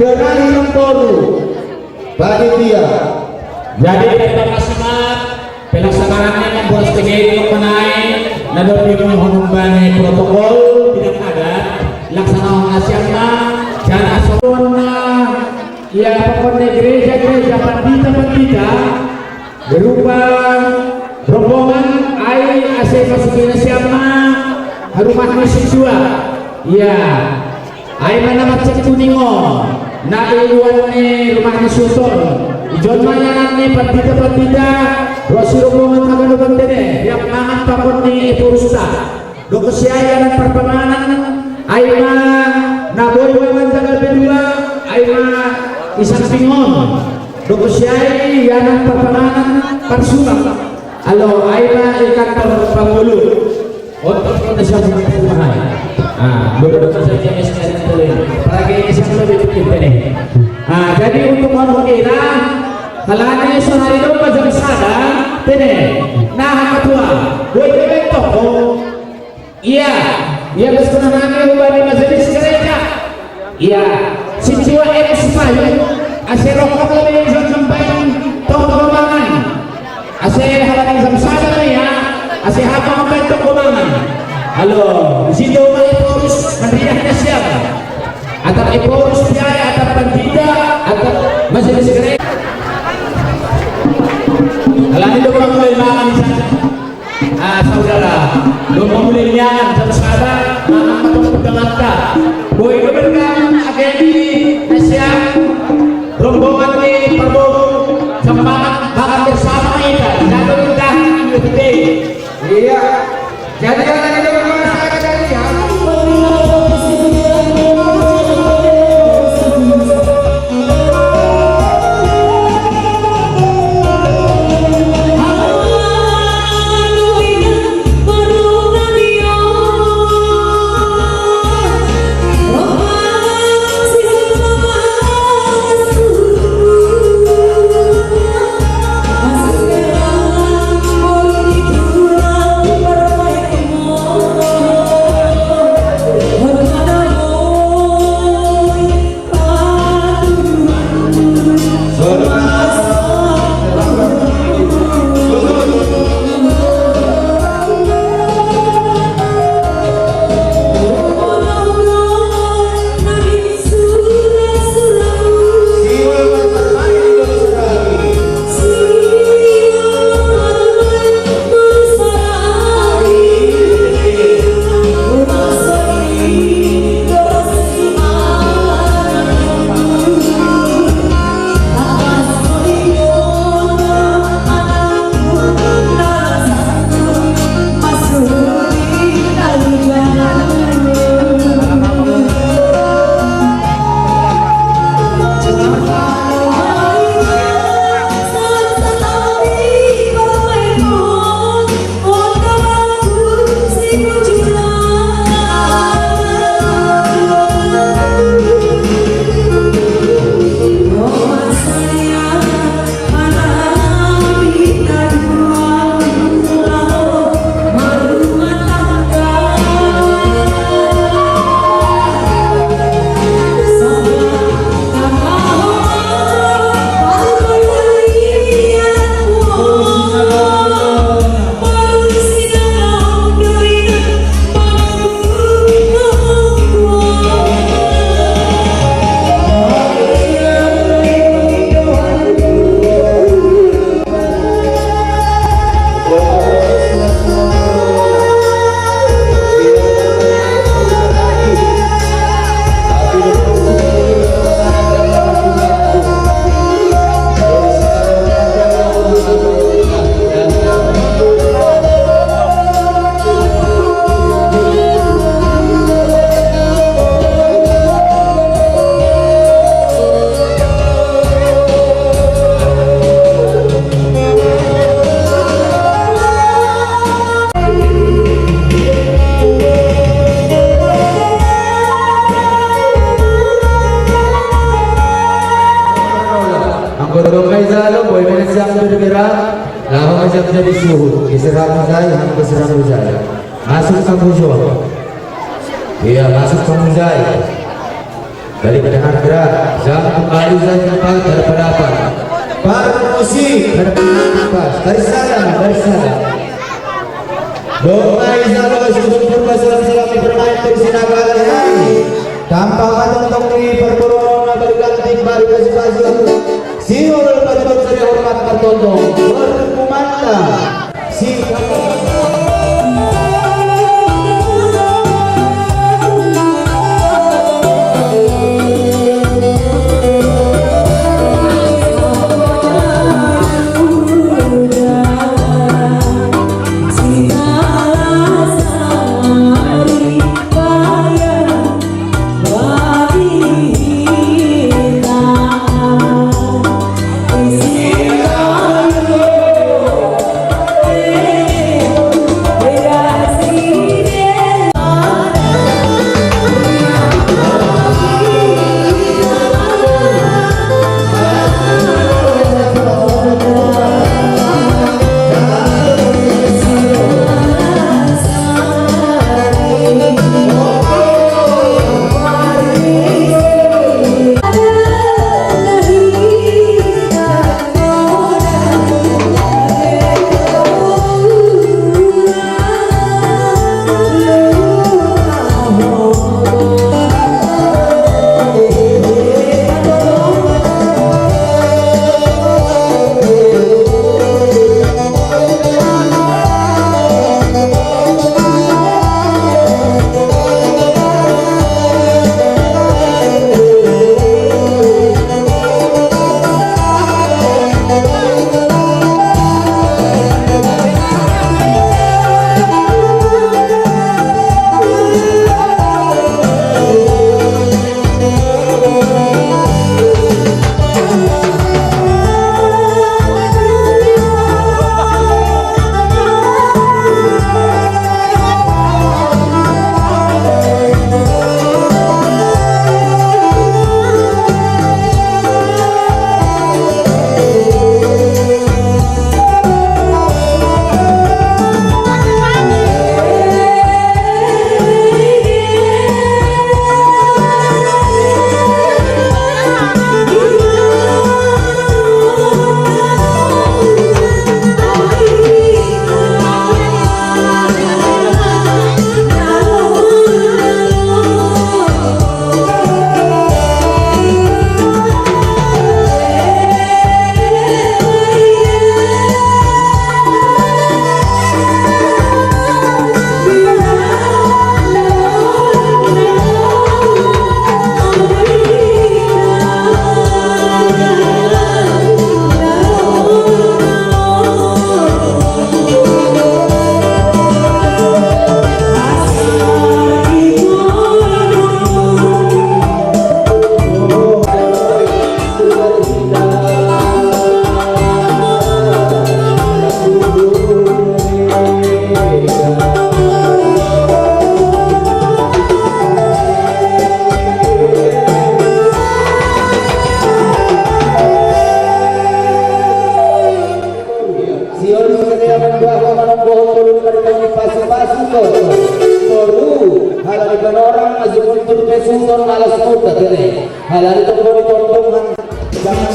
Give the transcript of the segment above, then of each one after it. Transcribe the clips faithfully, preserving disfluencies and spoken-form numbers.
Kali yang baru, panitia. Jadi, terima kasih, Mat. Pelaksanaannya membuat sendiri mengenai, lalu di mohon protokol tidak ada. Laksana orang siapa? Jangan asal. Ya, pokoknya gereja-gereja, pandita-pandita, berupa rombongan ai ase masukin siapa rumah musik dua. Ya, ai mana macet kuningon. Na iluan ne rumah ni suton. Ijon mayanan ne pandita-pandita, rosi rombongan agak nubantene, yang mangan pakon ni eporusta. Doko siai anak perpanganan, aima naboi wawan tanggal kedua, aima isan pingon. Doko siai anak perpanganan parsumak. Alo, aima ikan per-, pangulu. Untuk kota siapa mahal. Ah, beberapa saja S R itu. Apalagi ini satu lebih penting ini. Ah, jadi untuk orang kira, kalau ada suara itu macam sada, tene. Nah, ketua, gue itu toko. Iya, iya, terus pernah nanya ubah di majelis gereja. Iya, si tua M Sipayu, ase rokok lebih sampai toko romangan. Ase halaman jam sada ya, ase hapa sampai toko romangan. Halo, di situ Pak Eporus, meriahnya siapa? Atap Eporus biaya, atap pandita, atap majelis gereja. Kalau itu kurang lebih makan di sana. Ah, saudara, domba mulinya dan saudara, nama untuk pedagang. Boy keberkahan, Ageni, Asia, rombongan di Prabowo, semangat, makan bersama kita, satu kita, gede. Iya. Jadi, yang lagi dengar saya dari ya. Angkor dong kai zalo, boy mana siang berbera, lama macam jadi suhu, diserang saya, diserang saya. Masuk kampung Jawa. Iya, masuk kampung saya. Dari pendengar gerak, jam kembali saya tempat berpendapat. Para musik berpendapat, dari sana, dari sana. Domba izalo susun purba salam salam bermain di sinaga hai. Tanpa matang tong di perpurungan berganti baru kasih kasih. Siul berbuat saya hormat bertontong. Berkumanda. Siul sekerea membawa manunggu tulun mereka pasu-pasu kau. Toru, halal di panorang, masih mundur pesuton, malas muda kene. Halal itu kau ditontongan. Jangan.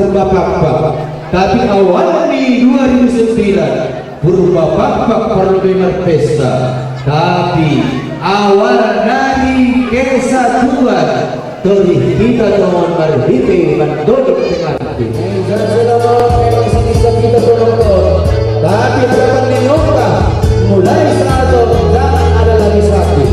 Purba Pakpak. Tapi awalna di dua ribu sembilan, Purba Pakpak parlu memang pesta. Tapi awalna di kesatuan, tori kita tong marhite mandodok pengantin. Jadi memang bisa kita penonton. Tapi harapan ninongka, mulai saat jangan ada lagi sakit.